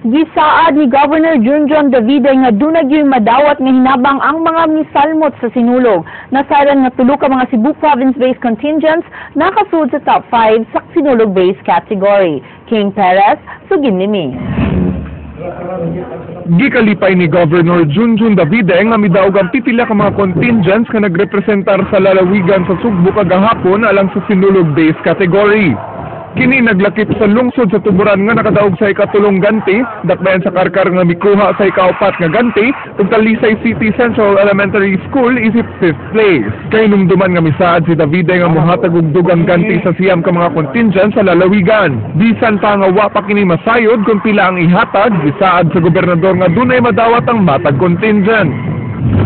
Gisaad ni Governor Junjun Davide nga duna gyud madawat nga hinabang ang mga misalmot sa Sinulog. Nasayran nga tulo ka mga Cebu province-based contingents nakasud sa top 5 sa Sinulog-based category. King Perez, Suginlimi. Gikalipay ni Governor Junjun Davide nga midaog ang pipila ka mga contingents nga nagrepresentar sa lalawigan sa Sugbo kagahapon alang sa Sinulog Days category. Kini naglakip sa lungsod sa Tuburan nga nakadaog sa ikatulong ganti, dakbayan sa Karkar nga mikuha sa ikaupat nga ganti, ug Talisay City Central Elementary School isip 5th place. Kay numduman nga misaad si Davide nga mohatag og dugang ganti sa 9 ka mga contingent sa lalawigan. Bisan pa nga wa pa kini masayod kung pila ang ihatag, gisaad sa gobernador nga dunay madawat ang matag contingent.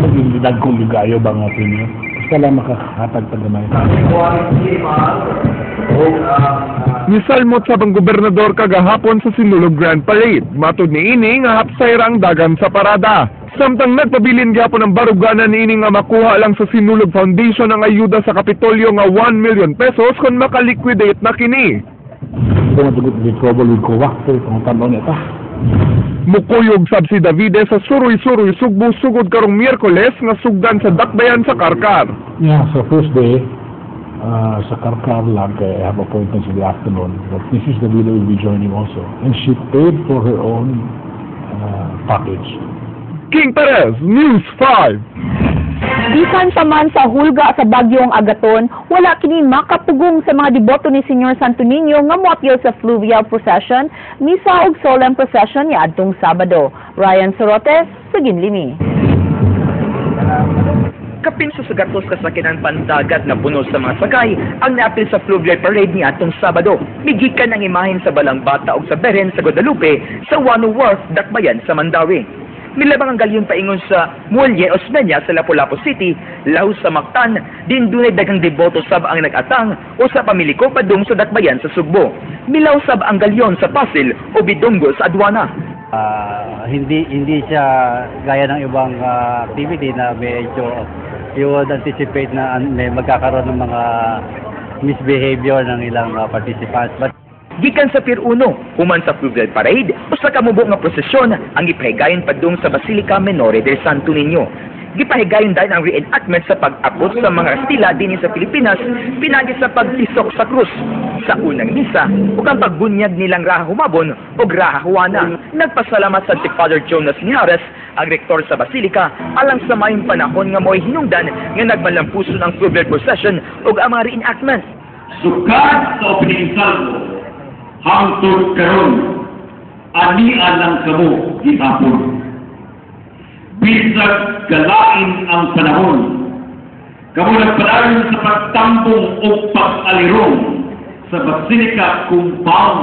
Maging dagkong ligayo ba nga premyo? Basta lang makakahatag pag gamay. Misalmot sa bang gobernador kagahapon sa Sinulog Grand Parade. Matod ni ini nga hapsay ra ang dagan sa parada. Samtang nagpabilin gyapon ang baruganan niini nga makuha lang sa Sinulog Foundation ang ayuda sa Kapitolyo nga 1 million pesos kung makaliquidate na kini. Hindi na tugot di trouble with COA, pero pangutan-on niya ta. Mukuyog sab si Davide sa suroy-suroy Sugbo sugod karong Miyerkules nga sugdan sa dakbayan sa Karkar. Yeah, so first day, sa Karkar lang, kaya I have appointments in the afternoon. But Mrs. Davide will be joining also. And she paid for her own package. King Perez, News 5. Bisan pa man sa hulga sa bagyong Agaton, wala kini makapugong sa mga deboto ni Señor Santo Niño nga moapil sa fluvial procession, misa ug solemn procession niadtong Sabado. Ryan Sorotes, Suginlimi. Kapin sa 100 ka sakyanan pandagat na puno sa mga sakay ang naapil sa fluvial parade ni atong Sabado. Migikan ang imahen sa Balang Bata ug sa Beren sa Guadalupe sa Wano Wharf, Dakbayan sa Mandaue. Milabang ang galyon paingon sa Muelle Osmeña sa Lapu-Lapu City, laho sa Mactan, din dunay daghang deboto sab ang nag-atang o sa pamiliko padung sa Dakbayan sa Sugbo. Milaw sab ang galyon sa Pasil o Bidongo sa Aduana. Hindi siya gaya ng ibang activity na medyo you would anticipate na may magkakaroon ng mga misbehavior ng ilang participants. But Gikan sa Pier 1, human sa fluvial parade, usa ka mubo nga prosesyon ang gipahigayon padung sa Basilica Minore del Santo Niño. Gipahigayon dayon ang reenactment sa pag-abot sa mga Kastila dinhi sa Pilipinas pinagi sa pagtisok sa krus sa unang misa ug ang pagbunyag nilang Raha Humabon ug Raha Juana. Nagpasalamat sa si Father Jonas Mijares, ang rektor sa Basilica, alang sa maayong panahon nga mo'y hinungdan nga nagmalampuson ang fluvial procession ug ang mga reenactment. Sukad sa opening salvo, hangtod karon, ania lang kamo gihapon. Bisag galain ang panahon, kamo nagpadayon sa pagtambong o pag-alirong sa Basilica Compound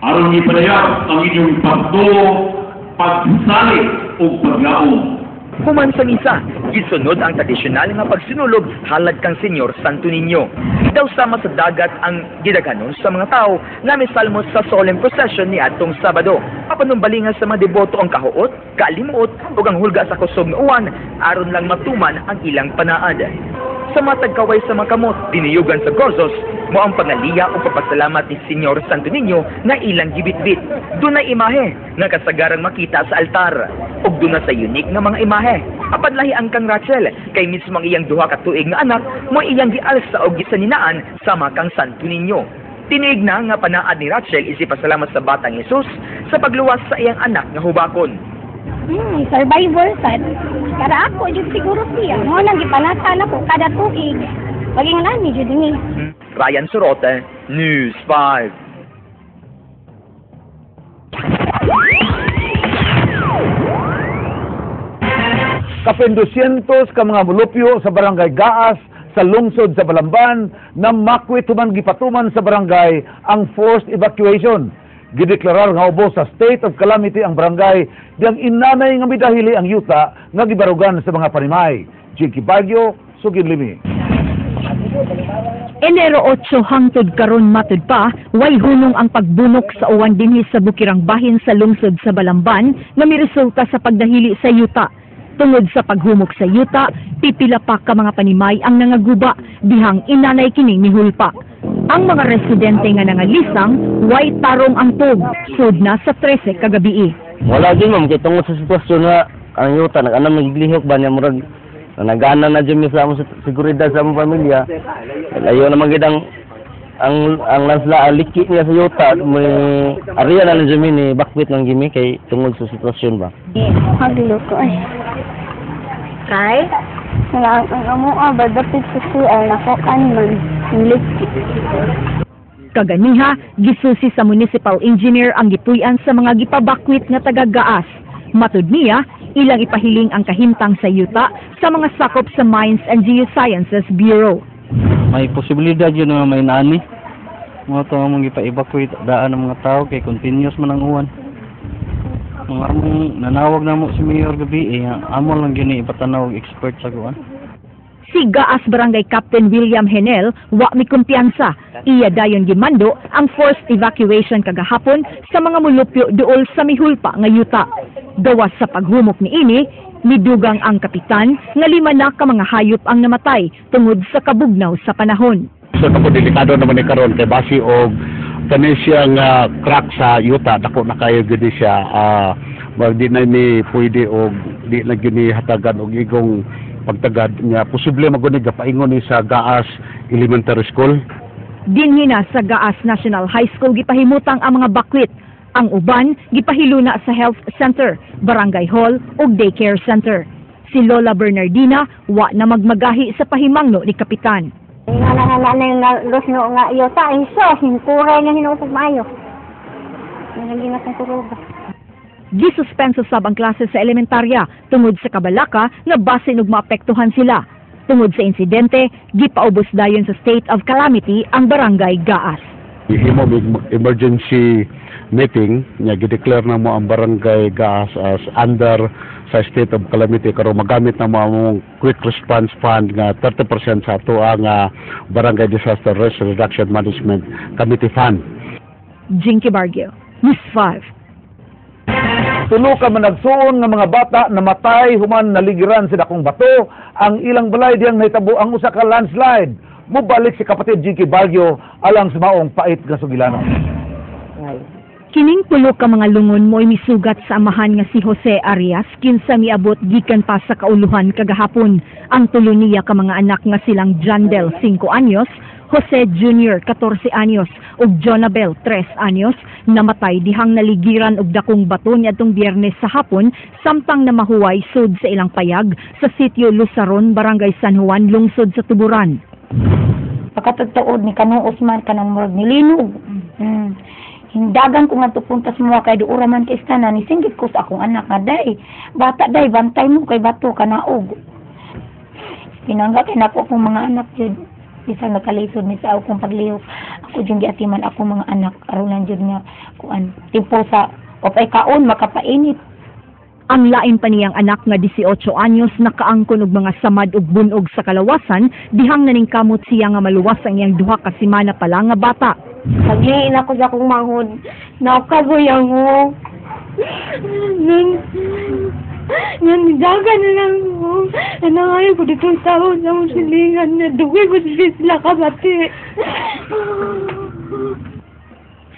aron ipadayag ang inyong pagtuo, pagsalig o paglaom. Human sa misa, gisunod ang tradisyonal nga pagsinulog halad kang Senyor Santo Niño. Daw sama sa dagat ang gidaghanon sa mga tao nga misalmot sa solemn procession ni atong Sabado. Papanumbalingan sa mga deboto ang kahuot, kaalimuot ug ang hulga sa kusog nga uwan aron lang matuman ang ilang panaad. Sa matag kaway sa mga kamot, diniyugan sa gozos, mo ang pangaliya o pagpasalamat ni Senyor Santo Niño nga ilang gibitbit. Dunay imahe nga kasagarang makita sa altar ug duna sa unique nga mga imahe. Apan lahi ang kang Rachel kay mismo ang iyang 2 ka tuig nga anak mo iyang gialsa og gisaninaan sama kang Santo Niño. Tinig na nga panaad ni Rachel isip pasalamat sa batang Jesus sa pagluwas sa iyang anak nga hubakon. Survivor sad. Para ako jud siguro siya. Mo nang gipanata na ko kada tuig. Maging nani jud ni. Ryan Sorote, News 5. Kapin 200 ka mga mulupyo sa barangay Gaas sa lungsod sa Balamban na makwit human gipatuman sa barangay ang forced evacuation. Gideklarar nga ubos sa state of calamity ang barangay diyang inanay nga midahili ang yuta nga gibarugan sa mga panimay. Jinky Baguio, Suginlimi. Enero 8 hangtod karon matud pa, way hunong ang pagbunok sa uwan dinhi sa Bukirang Bahin sa lungsod sa Balamban nga miresulta sa pagdahili sa yuta. Tungod sa paghumok sa yuta, pipila pa ka mga panimay ang nangaguba, dihang inanay kining mihulpa. Ang mga residente nga nangalisang, way tarong ang tug, sud na sa 13 kagabii. Wala din, ma'am, kay tungod sa sitwasyon nga ang yuta nag-anam naglihok ba niya, murag nagana na jud mi sa among seguridad sa among pamilya. Layo naman gid ang lansla, ang liki niya sa yuta, may area na lang jud mi ni bakwit ng gimi kay tungod sa sitwasyon ba. Haglo ko ay. Kay? Wala ang amoa ba dapit sa CR nakuan man. Liki. Kaganiha, gisusi sa municipal engineer ang gipuy-an sa mga gipabakwit nga taga-Gaas. Matud niya, ilang ipahiling ang kahimtang sa yuta sa mga sakop sa Mines and Geosciences Bureau. May posibilidad yun na may naani. Mga to among gipa-evacuate daan ng mga tao kay continuous man ang uwan. Mga among nanawag na mo si Mayor gabi eh, amo lang gyud ni ipatanaw og expert sa kuan. Si Gaas Barangay Captain William Henel wa mi kumpiyansa. Iya dayon gimando ang forced evacuation kagahapon sa mga mulupyo duol sa mihulpa nga yuta. Gawas sa paghumok niini, midugang ang kapitan nga 5 na ka mga hayop ang namatay tungod sa kabugnaw sa panahon. So tako delikado naman ni karon kay basi og kani siya nga crack sa yuta, dako na kayo gid siya, di na ni pwede og di na gyud ni hatagan og igong pagtagad niya, posible maguni gapaingon ni sa Gaas Elementary School. Dinhi na sa Gaas National High School gipahimutang ang mga bakwit. Ang uban gipahiluna sa health center, barangay hall ug daycare center. Si Lola Bernardina wa na magmagahi sa pahimangno ni kapitan. Nga na nga na yung lusno nga yuta ay so hinkuray nga hinuusog maayo. Nalagi na kong kuruga. Gisuspenso sab ang klase sa elementarya tungod sa kabalaka nga basin og maapektuhan sila. Tungod sa insidente, gipaubos dayon sa state of calamity ang barangay Gaas. Gihimo mig emergency meeting nya gideclare na mo ang barangay Gaas as under sa state of calamity karon magamit na mo among quick response fund nga 30% sa ato ang Barangay Disaster Risk Reduction Management Committee Fund. Jinky Bargio, News 5. Tulo ka managsuon nga mga bata namatay human naligiran sa dakong bato ang ilang balay diyang nahitabo ang usa ka landslide. Mubalik si kapatid Jinky Bargio alang sa maong pait nga sugilanon. Kining tulo ka mga lungon mo'y misugat sa amahan nga si Jose Arias kinsa miabot gikan pa sa kauluhan kagahapon. Ang tulo niya ka mga anak nga silang Jandel 5 anyos, Jose Jr. 14 anyos ug Jonabel 3 anyos namatay dihang naligiran og dakong bato niadtong Biyernes sa hapon samtang namahuway sud sa ilang payag sa sitio Lusaron, Barangay San Juan, lungsod sa Tuburan. Pagkatagtaod ni kanuos man kanang murag nilinog. Hindagan ko nga puntas mo kay duura man kay istana ni singgit ko sa akong anak nga day. Bata day bantay mo kay bato kanaog. Pinangga kay nako akong mga anak jud. Bisan nagkalisod ni sa akong paglihok. Ako jud giatiman ako mga anak aron lang jud nga kuan timpo sa opay kaon makapainit. Ang lain pa niyang anak nga 18 anyos nakaangkon og mga samad ug bunog sa kalawasan dihang naningkamot siya nga maluwas ang iyang 2 ka semana pa lang nga bata. Sagiin ako sa akong manghod. Nakagoy ako. Nun, daga na lang ko. Ano nga ko dito taon sa mong silingan na dugay ko sila kabati.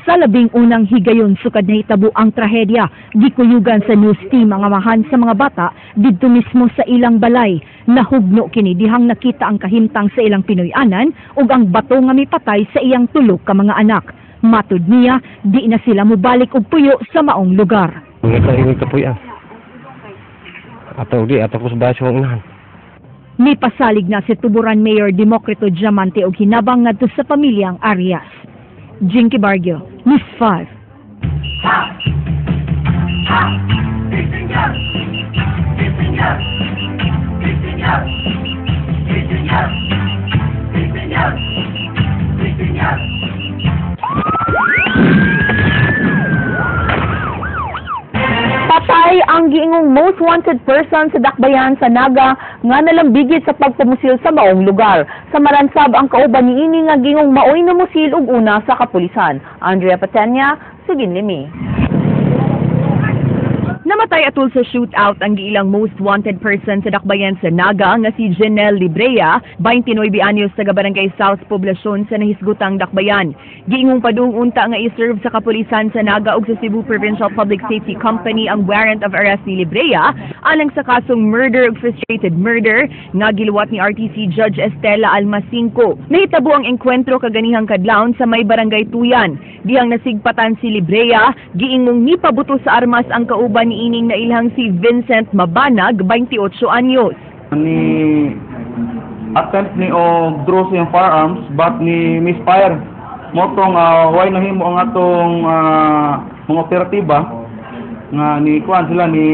Sa 11 higayon sukad nahitabo ang trahedya, gikuyugan sa news team ang amahan sa mga bata didto mismo sa ilang balay. Nahugno kini dihang nakita ang kahimtang sa ilang Pinoy-anan ug ang bato nga mipatay sa iyang tulo ka mga anak. Matud niya, di na sila mobalik og puyo sa maong lugar. Mga kapuy. Ato di ato ko sa bahay sa unahan. Mipasalig na si Tuburan Mayor Democrito Diamante og hinabang ngadto sa pamilyang Arias. Jinky Bargio, News 5. Patay ang giingong most wanted person sa Dakbayan sa Naga nga nalambigit sa pagpamusil sa maong lugar. Sa maransab ang kauban niini nga giingong maoy namusil og una sa kapulisan. Andrea Patenya, Sugin Limi. Namatay atol sa shootout ang giilang most wanted person sa dakbayan sa Naga nga si Janelle Librea, 29 anyos, taga Barangay South Poblacion sa nahisgutang dakbayan. Giingong padung unta nga i-serve sa kapulisan sa Naga ug sa Cebu Provincial Public Safety Company ang warrant of arrest ni Librea alang sa kasong murder ug frustrated murder nga giluwat ni RTC Judge Estela Almacinco. Nahitabo ang engkwentro kaganihang kadlawon sa may Barangay Tuyan. Dihang nasigpatan si Librea, giingong nipabuto sa armas ang kauban ni ining nailhang si Vincent Mabanag, 28 anyos. Ni attempt ni og draw sa iyang firearms but ni misfire mo tong why nahimo ang atong mga operatiba nga ni kuan sila, ni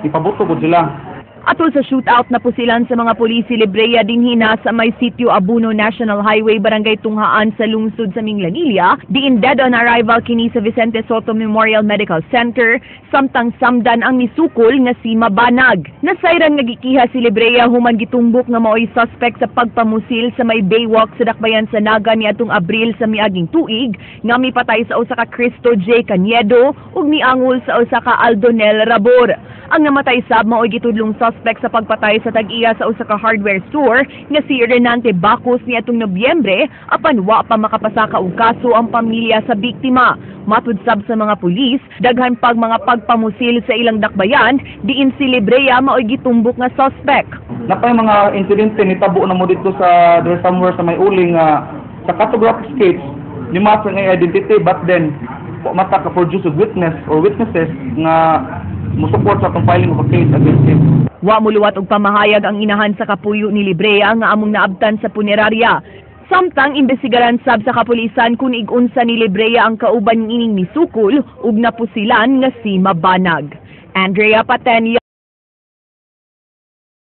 ipabuto gud sila. Atol sa shootout, napusilan sa mga pulis si Librea dinhi na sa may Sitio Abuno, National Highway, Barangay Tunghaan sa lungsod sa Minglanilla. Diin dead on arrival kini sa Vicente Soto Memorial Medical Center, samtang samdan ang misukol nga si Mabanag. Nasayran nga gikiha si Librea human gitumbok nga maoy suspect sa pagpamusil sa may Baywalk sa dakbayan sa Naga niadtong Abril sa miaging tuig nga mipatay sa usa ka Cristo J. Caniedo ug miangol sa usa ka Aldonel Rabor. Ang namatay sab maoy gitudlong suspect sa pagpatay sa tag-iya sa usa ka hardware store nga si Renante Bacos niadtong Nobyembre, apan wa pa makapasaka og kaso ang pamilya sa biktima. Matud sab sa mga pulis, daghan pag mga pagpamusil sa ilang dakbayan diin si Librea maoy gitumbok nga suspect. Napay mga insidente nitabo na mo dito sa there somewhere sa may uling nga sa cartographic sketch ni match ang identity, but then wa mata ka produce og witness or witnesses nga mo support sa atong filing of a case against him. Wa muluwat og pamahayag ang inahan sa kapuyo ni Librea nga among naabtan sa punerarya. Samtang imbestigaran sab sa kapulisan kung ig-unsa ni Librea ang kauban niining misukol ug napusilan nga si Mabanag. Andrea Patenia.